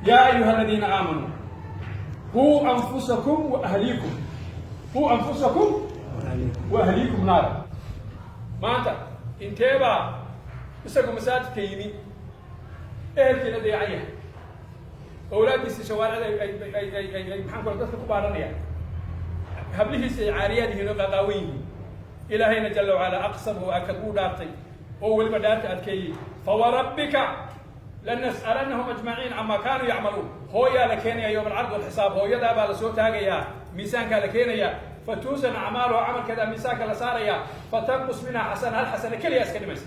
Yaa ayuha aladiina aamanuu quu anfusakum wa ahliikum, quu anfusakum wa ahliikum naara. Maanta inteebaa isagu masaajidka yimi, ehelkiina dayacan yahay, awlaaddiisi shawaaricda ay maxaan kula dadka ku baadhanayaan, hablihiisi ay caariyaad yihiin oo qaqaawan yihiin? Ilaahayna jala wacala aqsam oo akad uu dhaartay oo weliba dhaarta adkeeyey: "Fawarabbika lanas'alannahum ajmaciin camaa kaanuu yacmaluun." Hooyaa la keenaya yowm alcard walxisaab. Hooyadaa baa la soo taagayaa, miisaankaa la keenayaa. Fatuusan acmaaluhu, camalkeeda miisaanka la saarayaa. Fatanqus minha xasana, hal xasana keliya iska dhimaysa.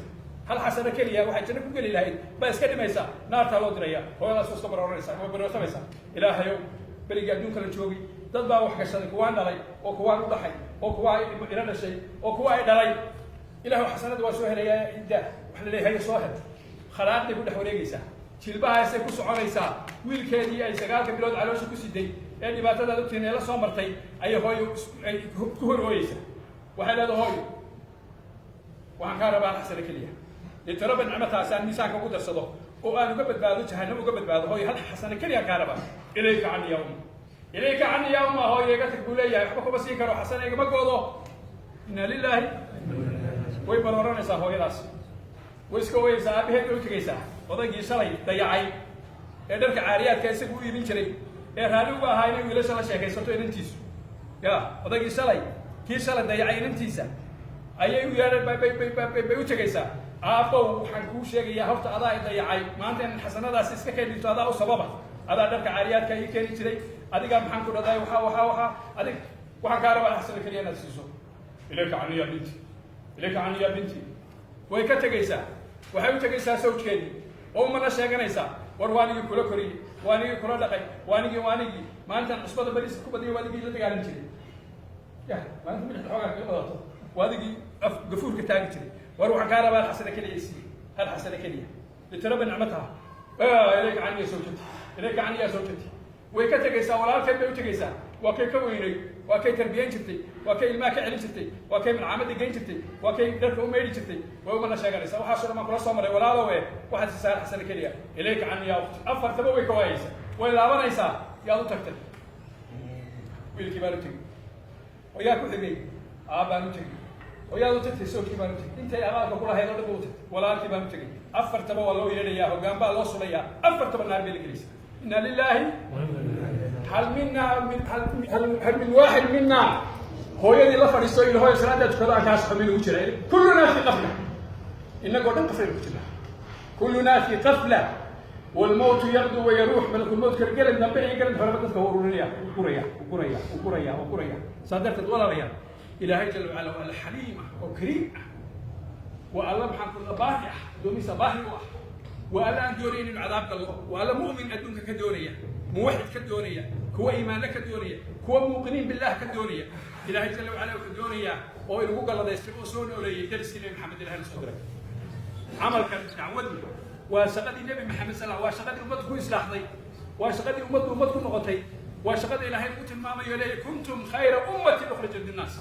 Hal xasano keliya waxay janno ku geli lahayd baa iska dhimaysa, naartaa loo diraya. Hooyadaas iska barooranaysa, waa barootamaysa: "Ilaahayow, berigii adduunka la joogay dad baa wax gashaday, kuwaan dhalay oo kuwaan u dhaxay oo kuwa ila dhashay oo kuwa ay dhalay. Ilahu, xasanada waa soo helayaa idda." Wax la leeyahay soo hel. Khalaaqday ku dhex wareegaysaa, jilbahaasay ku soconaysaa. Wiilkeedii ay 9-ka bilood caloosha ku siday ee dhibaatadaad ogtihiin ee la soo martay ayay hooyo ay ku hor ooyeysaa. Waxay leedahay: "Hooyo, waxaan kaa rabaa hal xasano keliya litaraba nicmataasi aan miisaanka ugu darsado oo aan uga badbaado jahanamo, uga badbaado. Hooyo, hal xasano keliya kaa rabaa. Ilayka cani ya umma, ilayka cani ya umma. Hooyo, iga tag," buu leeyahay. "Waxba kuma siin karo, xasana igama goodo." Inna lilaahi. Way barooranaysaa hooyadaas, way iska ooyeysaa. Aabaheed bay u tegaysaa, odaygii shalay dayacay ee dharka caariyaadka isagu u iibin jiray ee raalli uga ahaa inay wiilasha la sheekaysato inantiisu. Ya odaygii shalay, kii shalay dayacay inantiisa ayay u yeedha bay u tegaysaa. "Aabbow, waxaan kuu sheegayaa, horta adaa i dayacay. Maanta in xasanadaasi iska keen dhinto adaa u sababa. Adaa dharka caariyaadka ii keeni jiray. Adigaa, maxaan ku dhahday, waxaa adig. Waxaan kaa rabaa xasano keliya inaad siiso. Ilayka cani ya binti, ilayka cani ya binti." Way ka tegaysaa, waxay u tegaysaa sawjkeedii oo umana sheeganaysaa: "War, waanigii kula koriyey, waanigii kula dhaqay, waanigii, waanigii maalintan cusbada bariiska ku badiyay, waanigii la dagaalin jiray. Ya maalinta milixda xoogaa kaga badato, waadigii af gafuurka taagi jiray. War, waxaan kaa rabaa hal xasano keliya isii, hal xasano keliya litaraba nicmataha. Ilayka cani ya sawjati, ilayka cani ya sawjati." Way ka tegaysaa, walaalkeed bay u tegaysaa. Waa kay ka weynay, waa kay tarbiyayn jirtay, waa kay ilmaha ka celin jirtay, waa kay malcaamada geyn jirtay, waa kay dharka u maydhi jirtay. Way umana sheeganaysaa: "Waxaasoo dhan baan kula soo maray, walaalowe, waxaad siisaa hal xasano keliya. Ilayka cani ya ukhti." Afartaba way ka waayaysaa, way laabanaysaa. "Yaad u tagtay?" "Wiilkii baan u tegey." "Oo yaa ku xigay?" "Aabbaan u tegey." "Oo yaad u tagtay?" "Sawjkii baan u tegey." Intay abaalka kulahayd oo dhan ba u tagtay. "Walaalkii baan u tegey." Afartaba waa loo yeedhayaa, hoggaan baa loo sulayaa, afartaba naar bay la gelaysaa. Inna lilaahi. Hal mina min hal min waaxid mina hooyadii la fadhiisto ila hooyo salaada tukado aan kaas xubin ugu jira? Kullunaa fi qafla, innagoo dhan qaflaynu ku jirnaa. Kullunaa fi qafla walmowtu yaqdu wayaruux. Malakulmowtka gelin dambe iyo gelin horeba dadka ururinaya, u guraya, u guraya, u guraya, u guraya. Saa darteed, walaalayaal, Ilaahay jala wacala waa alla xaliim ah oo kariim ah, waa alla, maxaan ku baahi ah, addoomihiisa baahi u ah, waa alla aan doonayn inuu cadaab gallo, waa alla mu'min adduunka ka doonaya, muwaxid ka doonaya, kuwa iimaanle ka doonaya, kuwa muuqiniin billah ka doonaya. Ilaahay jala wacala wuxuu doonayaa oo inagu galladaystay oo soo nooleeyey dariskii Nebi Maxamed Ilahay la soo diray. Camalkan dacwadu waa shaqadii Nebi Maxamed sal, waa shaqadii ummaddu ku islaaxday, waa shaqadii ummaddu ummad ku noqotay, waa shaqada Ilaahay ugu tilmaamayo leeyahy: "Kuntum khayra ummatin ukhrijat linnaas."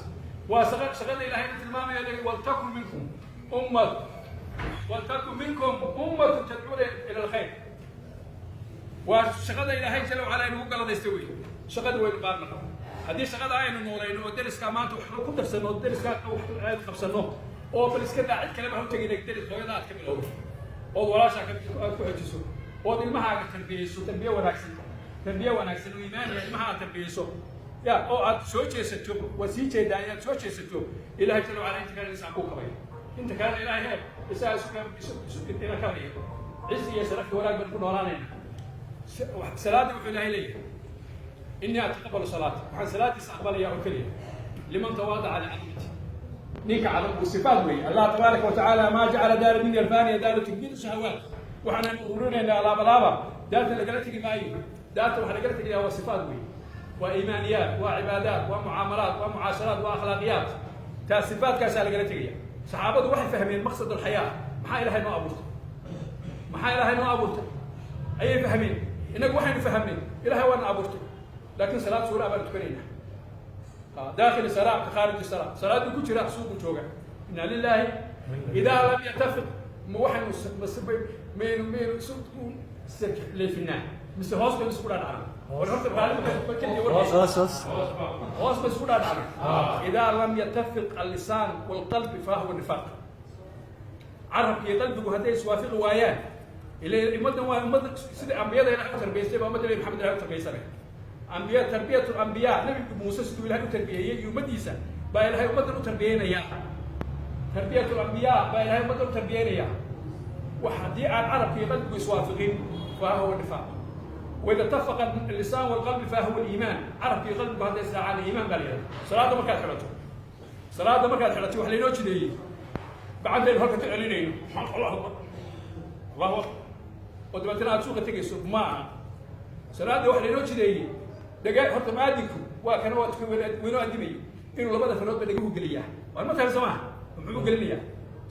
Waa shaqada Ilaahay u tilmaamayo leeyahy: "Waltakun minkum ummat, waltakun minkum ummatun tadcuuna ila alkhayr." Waa shaqada Ilaahay jala wacala inagu galladaystay wey. Shaqada waynu qaadna haddii shaqada aynu noolayno oo deriskaa maanta waxba ku darsano oo deriskaa wax aad qabsano oo bal iska daa cid kaleba ha u tegin, deris hooyada aad ka bilowdo ood walaashaa aad ku xejiso ood ilmahaaga tarbiyeyso, tarbiye wanaagsan, tarbiye wanaagsan oo iimaaniya ilmaha aad tarbiyeyso ya oo aad soo jeesato, waad sii jeedaa inaad soo jeesato. Ilahay jala wacala inta kalena isaa kuu kabaya, inta kalena Ilahay he isaa isu ina kabaya. Cisi iyo sharafki wanaag baan ku noolaanayna. Salaadda wuxuu Ilahay leeyahay: "Innii ataqabalu salaata," waxaan salaadiisa aqbalayaa oo keliya "liman tawaadaca licadamati," ninka cadam uu sifaat weeye. Allah tabaaraka wa tacaala maa jacala daara dunya alfaaniya daaru takbiir shahawaat. Waxaanan ururinaynaa alaaba alaaba, daarta lagala tegi maayo. Daarta waxaa lagala tegayaa waa sifaat weeye, waa iimaaniyaat, waa cibaadaat, waa mucaamalaat, waa mucaasharaat, waa akhlaaqiyaat. Taa sifaadkaasaa lagala tegaya. Saxaabadu waxay fahmeen maqsad alxayaa. Maxaa Ilahay noo abuurtay, maxaa Ilaahay noo abuurtay ayay fahmeen. Innagu waxaynu fahamnay Ilahay waana abuurtay, laakiin salaad suura baanu tukanaynaa, daakhili salaa ka khaariji salaa, salaaduu ku jira, suuqu jooga. Inna lilaahi. Idaa lam yatafiq, ma waxaynu maynu isu Leefinaa mise hoos baynu isku dhaadhacnaa? War horta raalli Hoos, hoos. Hoos bay isku dhaadhacnaa. إذا لم يتفق اللسان والقلب فهو نفاق. Carabka iyo qalbigu hadday iswaafaqi waayaan, ila ummaddan waa ummadda sida ambiyada Ilahay u tarbiyaystay baa ummadda Nabi Maxamed Ilahay u tarbiyaysanaya. Ambiya, تربية الأنبياء, Nabi Muuse siduu Ilahay u tarbiyeeyey iyo ummaddiisa baa Ilahay ummaddan u tarbiyeynaya. تربية الأنبياء baa Ilahay ummaddan u tarbiyeynaya. Wax haddii aan carabka iyo qalbigu iswaafaqin, فهو نفاق. وإذا اتفق اللسان والقلب فهو الإيمان. Carabka iyo qalbigu hadday israacaan, iimaan baa la yidhahda. Salaadda markaad xidhato, salaadda markaad xidhato, wax laynoo jideeyey gacantaynu halka ka celinayno, "الله أكبر, الله أكبر", oo dabeetana aad suuqa tegayso, ma aha. Salaadda wax laynoo jideeyey dhega horta mu'aadinku waa kana, waa waynoo addimayo inuu labada faroodba dheguhu geliyaa. Waa ma tahay, soo maha? Muxuu u gelinayaa?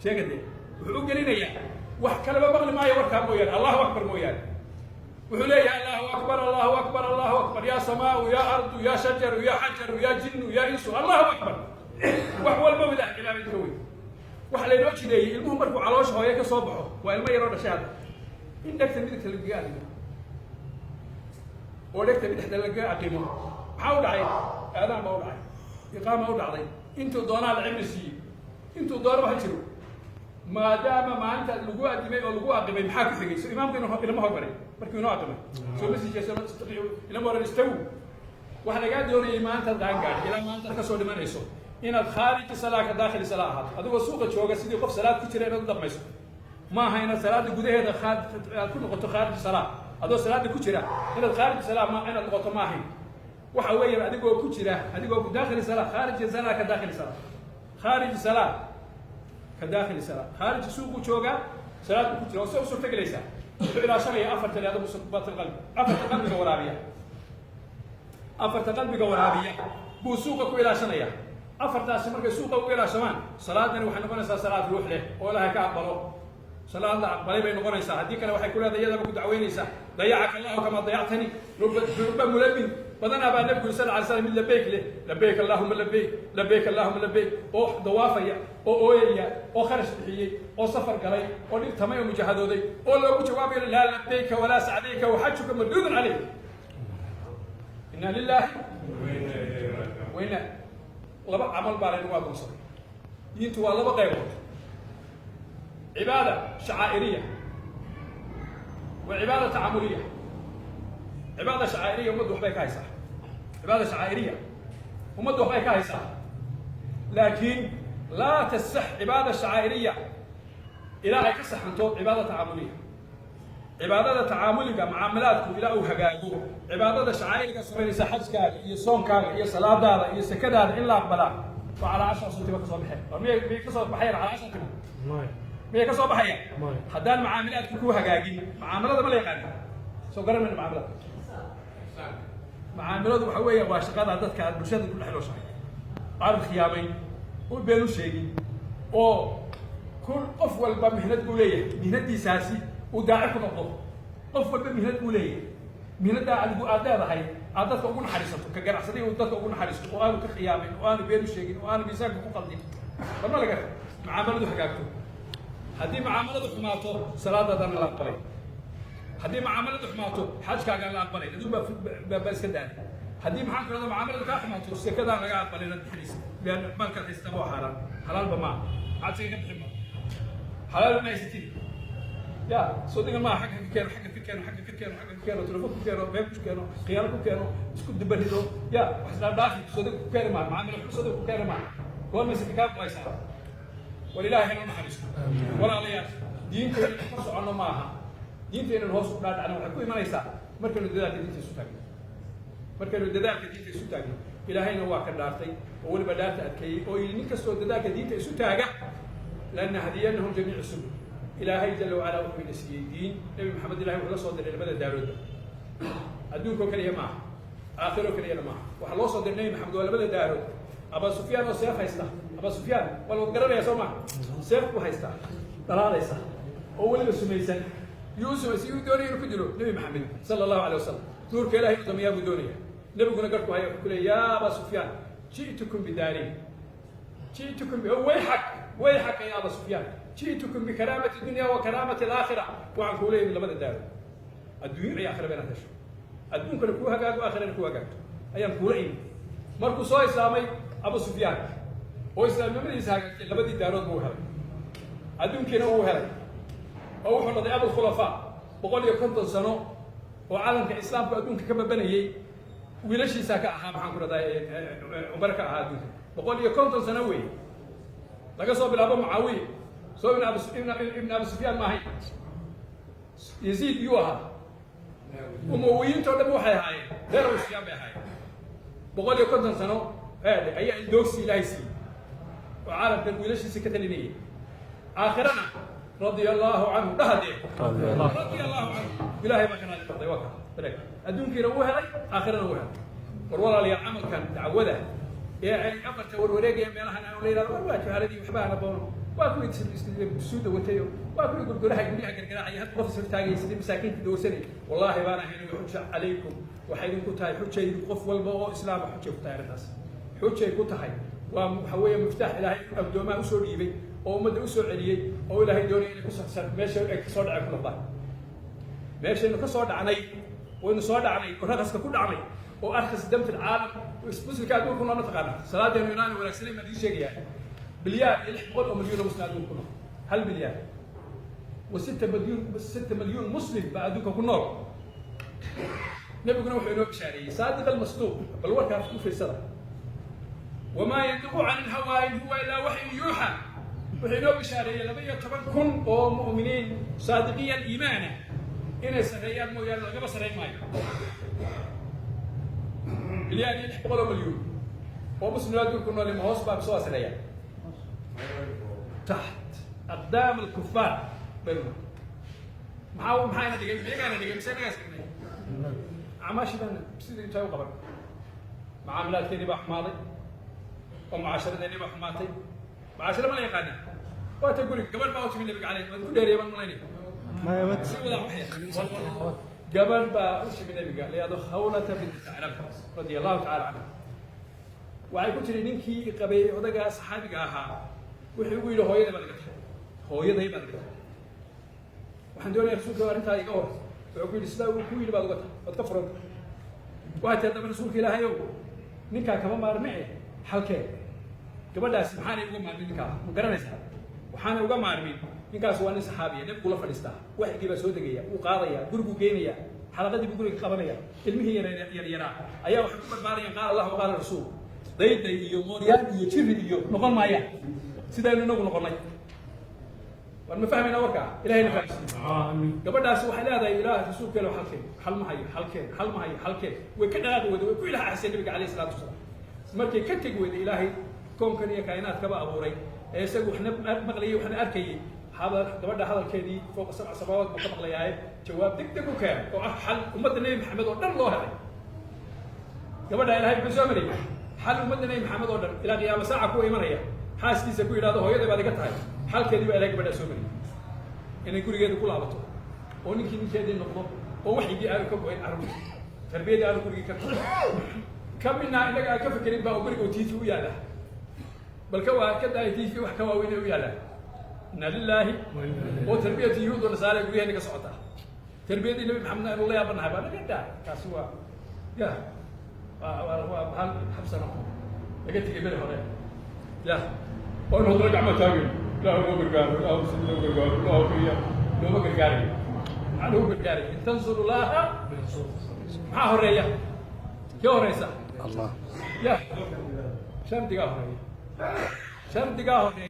Sheega dee. Wuxuu u gelinayaa wax kaleba maqli maayo warkaa mooyaane, "الله أكبر" mooyaane. Wuxuu leeyahay: "الله أكبر, الله أكبر, الله أكبر, يا سماء, يا أرض, يا شجر, يا حجر, يا جن, يا إنس, الله أكبر." Wax walba ilah ilaah ka weyn. Waxa laynoo jideeyey ilmuhu markuu caloosha hooye ka soo baxo, waa ilmo yaroo dhashay hadda, in dhegta midigta lagaga adimo oo dhegta bidixda lagaga aqimo. Maxaa u dhacay? Aadaan baa u dhacay, iqaama u dhacday. Intuu doonaa la cimri siiyey, intuu doonaba ha jiro. Maadaama maalinta lagu adimay oo lagu aqimay, maxaa ku xigay? So imaamka inama hormaray markuu inoo aqimay, soo ma sii jeeso, ilama oran "istawu". Waxa lagaa doonayay maantaad qaan gaadhay ilaa maantaad kasoo dhimanayso inaad خارج صلاة كداخل صلاة ahaato. Adigoo suuqa jooga sidii qof salaad ku jira inaad u dhaqmayso. Maaha inaad salaada gudaheeda aad ku noqoto خارج صلاة. Adoo salaada ku jira inaad خارج صلاة ma inaad noqoto ma ahayn. Waxa weeyaan adigoo ku jira, adigoo داخل صلاة, خارج صلاة كداخل صلاة, خارج صلاة كداخل صلاة. خارج suuqu jooga, salaad ku jira oo se u suurtagelaysaa. Wuxuu ilaashanaya afarta leado مسببات القلب, afarta qalbiga waraabiya, afarta qalbiga waraabiya buu suuqa ku ilaashanaya. Afartaasi markay suuqa ugu ilaashamaan, salaadani waxay noqonaysaa salaad ruux leh oo Ilaahay ka aqbalo. Salaad la aqbalay bay noqonaysaa. Haddii kale waxay ku leedahay, iyadaba ku dacweynaysaa: "ضيعك الله كما ضيعتني". رب ملب badanaa baa nabigu صلى الله عليه وسلم mid لبيك leh, "لبيك اللهم لبيك, لبيك اللهم لبيك", oo dawaafaya oo ooyaya oo kharash bixiyey oo safar galay oo dhibtamay oo mujahadooday, oo loogu jawaabayo: "لا لبيك ولا سعديك وحجك مردود عليك". إنا لله وإنا. Laba camal baa laynagu addoonsaday. Diintu waa laba qaybood: عبادة شعائرية وعبادة تعاملية. عبادة شعائرية ummaddu waxbay ka haysaa, عبادة شعائرية ummaddu waxbay ka haysaa, laakiin لا تصح عبادة شعائرية ilaa ay ka saxanto عبادة تعاملية. Cibaadada tacaamuliga, mucaamalaadku ilaa uu hagaago, cibaadada shacaa'irka samaynaysa, xajkaaga iyo soonkaaga iyo salaadaada iyo sekadaada, in la aqbalaa waa calaa 10 suntiba kasoo baxeen. War miyay kasoo baxayaan calaa 10 timo? Miyay kasoo baxayaan haddaan mucaamalaadku ku hagaagin? Mucaamalada ma la yaqaana? Soo garan mayno mucaamalada. Mucaamaladu waxa weeya waa shaqada dadka aad bulshada ku dhex nooshahay, aanad khiyaamayn oo been u sheegin, oo kun qof walba mihnad buu leeyahay, mihnadiisaasi uu daaci ku noqdo. Qof walba mihnad buu leeyahay. Mihnaddaa adigu aad leedahay aad dadka ugu naxariisato, ka ganacsaday uu dadka ugu naxariisto oo aanu ka khiyaamayn oo aanu been u sheegin oo aanu miisaanka ku qaldin. Warma laga mucaamaladu hagaagto. Haddii mucaamaladu xumaato, salaadaadana la aqbalay. Haddii mucaamaladu xumaato, xajkaagaan la aqbalay, aduu baa iska daalay. Haddii, maxaan ku rahda, mucaamaladu kaa xumaato, sekadaan laga aqbalay inaad bixinaysa, lianna maalkaad haysataba waa xaaraan, xalaalba maaha. Maxaad seka ka bixin? Ma xalaal ma haysatid. Ya soo digan maaha, xagga ka keeno, xagga ka keeno, xagga ka keeno, xagga ka keeno, telefon ku keeno, been ku keeno, khiyaano ku keeno, isku dibarido, ya wax isla dhaafi. Soo dig ku keeni maaha, macaamilo xun soo dig ku keeni maaha. Goormay seka kaa go-aysaa? War Ilaahay hanoo naxariisto. Walaalayaal, diinta inaynu ka soconno maaha, diinta inaynu hoos u dhaadhacno. Waxay ku imanaysaa markaynu dadaalka diinta isu taagno, markaynu dadaalka diinta isu taagno. Ilaahayna waa ka dhaartay oo weliba dhaarta adkeeyey oo yidhi: nin kastoo dadaalka diinta isu taaga, لنهدينهم جميع السبل. Ilaahay جل وعلا wuxuu ina siiyey diin. Nebi Maxamed Ilahay wuxuu la soo diray labada daaroodba. Adduunkoo keliya maaha, aakhiro keliyana maaha. Waxaa loo soo diray Nebi Maxamed waa labada daarood. Abaa Sufyaan oo seef haysta, Abaa Sufyaan waa la garanaya, soo maa? Seef buu haystaa dhalaalaysa oo weliba sumaysan. Yuu u sumaysay? Yuu doonaya inuu ku dilo? Nebi Maxamed صلى الله عليه وسلم. Nuurka Ilahay inuu damiyaa buu doonaya. Nebiguna garhku haya, wuxuu ku leey: "يا أبا سفيان، جئتكم بدارين، جئتكم ويحك ويحك يا أبا سفيان، جئتكم بكرامة الدنيا وكرامة الآخرة." Waxaan kuu leeyahay labada daaro. Adduunyo iyo aakhiraba inaad hesho, adduunkana kuu hagaago, aakhirana kuu hagaagto ayaan kuula imi. Markuu soo islaamay Abu Sufyaan oo islaamnimadiisa hagaagtay, labadii daarood buu helay, adduunkiina wuu helay, oo wuxuu noqday abulkhulafaa. 150 sano oo calanka islaamku adduunka ka babanayey wiilashiisaa ka ahaa, maxaan ku rahdaa, cumar ka ahaa adduunka. 150 sano weeye, laga soo bilaabo Mucaawiya. Soo ibn Abi Sufyaan ma ahayn. Yaziid yuu ahaa? Umawiyiinta o dhan waxay ahaayeen reer Abu Sufyaan bay ahaayeen. 150 sano ayaa indoogsi Ilaahay siiyey oo caalamkan wiilashiisa ka talinayay. Aakhirana radia allahu canhu dhahadee, radia allahu canhu, Ilahay baa ka raali noqday. Waa ka bareeg, adduunkiina wuu helay, aakhirana wuu helay. War walaalayaal, camalkan dacwada ee ay afarta warwareegaya meelahan aan la yidhahdo, war waa juhaladii, waxba aan aqoono, waa kuwii suuda watayo, waa kuwii gurguraha guryaha gargaraacaya, hadda qof is hortaagaya sidii masaakiinta dowrsanay, wallaahi baan ahayn xuja calaykum. Waxay idinku tahay xujaydu, qof walba oo islaama xujay ku tahay arrintaas, xujay ku tahay. Waa waxa weeye miftaax Ilaahay addoomaha usoo dhiibay oo ummadda usoo celiyey, oo Ilaahay doonaya inay kusaxsan meesha ay kasoo dhacay ku noqdaan. Meeshaynu ka soo dhacnay, waynu soo dhacnay oo raqaska ku dhacnay oo arkhas dam fi lcaalam, muslimka adduunka ku nool. Mataqaana salaadeenu inaanu wanaagsanayn baan idiin sheegayaa. Bilyaar iyo 600 oo milyuun oo muslim adduunka ku nool, hal bilyaar wa 6 milyuun, 6 milyuun muslim baa adduunka ku nool. Nabiguna wuxuu inoo bishaareeyey, saadiq almasduuq, bal warkaas u fiirsada: wamaa yantiqu can ilhawaa in huwa ilaa waxyu yuuxa. Wuxuu inoo bishaareeyey 12,000 oo mu'miniin saadiqiya aliimaana inay sarreeyaan mooyaane lagaba sarreyn maayo. Bilyaar iyo 600 oo milyuun oo muslim adduunka ku nool ma hoos baa soo sarreeya? Taxt aqdaam alkufaar baynu. Maxaa ina dhigay? Miyagaana dhigay mise inagaas dhignay? Acmaashii baan sidii intay u qaban, macaamilaadkeedii baa xumaaday oo mucaasharadeennii baa xumaatay. Mucaasharo ma la yaqaana? Waa ta guriga gabadh baa u timi Nabiga caleyh. Waan ku dheereeyay baan malaynaya, si wada waxya. Gabadh baa u timi Nabiga, la yihahdo Khawlata binti Saclab radia allahu tacala canha. Waxay ku tiri, ninkii qabay, odagaa saxaabiga ahaa, wuxuu igu yidhi, hooyaday baad iga tahay, hooyaday baad iga tahay. Waxaan doonaya rasuulka arrintaa iga hor. Wuxuu ku yidhi, sidaa uu ku yidhi baad uga tahay, waad ka furanta. Waxay tihi, haddaba rasuulka Ilaahay ow, ninkaa kama maarme e xalkee? Gabadhaasi maxaanay uga maarmin ninkaa? Ma garanaysaa waxaanay uga maarmin? Ninkaas waa nin saxaabiya, nebigu la fadhiistaa, waxyigii baa soo degaya, wuu qaadaya, guriguu geynaya, xalaqadii buu guriga qabanaya, ilmihii yar yaraa ayaa waxay ku barbaarayaan qaala Allah wa qaala rasuul. Dayday iyo mooryaan iyo jiri iyo noqon maayaan sidaynu inagu noqonnay. Waan ma fahmaynaa warkaa? Ilahayna fahamsiiye. Gabadhaasi waxay leedahay, Ilaah rasuulkeena, xalkeen, xal ma hayo, xalkeen, xal ma hayo, xalkeen. Way ka dhaqaaqi weyday, way ku ilaah axsay nabiga calayhi salaatu wasalaam. Markay ka tegi weyday, Ilaahay koonkan iyo kaa'inaadkaba abuuray ee isagu waxna maqlayay waxna arkayay, hadal gabadha hadalkeedii fooqa sabca samaawaad buu ka maqlayaaye, jawaab deg deg u keenay oo ah xal ummadda Nebi Maxamed oo dhan loo helay. Gabadha Ilahay muxuu soo mariyey? Xal ummadda Nebi Maxamed oo dhan ilaa qiyaama saaca kuwa imanaya, xaaskiisa ku yidhahdo hooyaday baad iga tahay, xalkeedii baa Ilahay gabadhaa soo mariyey, inay gurigeeda ku laabato oo ninkii ninkeedii noqdo oo waxyigii aanu ka go'in, carruurta tarbiyadii aanu gurigii ka go'in. Ka midnaa innaga aan ka fekerin baa oo guriga oo TV u yaalla, bal ka waa ka daaya TV, wax ka waaweyn u yaallaa. Inna lilaahi. Oo tarbiyatu yuhuud oo nasaara guryaheena ka socota, tarbiyadii Nabi Maxamed aynu la yaabanahay baa naga daa. Kaasi waa ya waa hal habsano laga tegay beri hore ya oo in haddana gacma taagin, Ilaahu noo gargaaro, Ilaahu sida noo gargaaro, Ilaahu kaya looma gargaarayo. Maxaa loogu gargaaraya? In tansuru llaha, maxaa horeeya? Kee horeysa? Allah. Ya, shardigaa horeeya, shardigaa horeeya.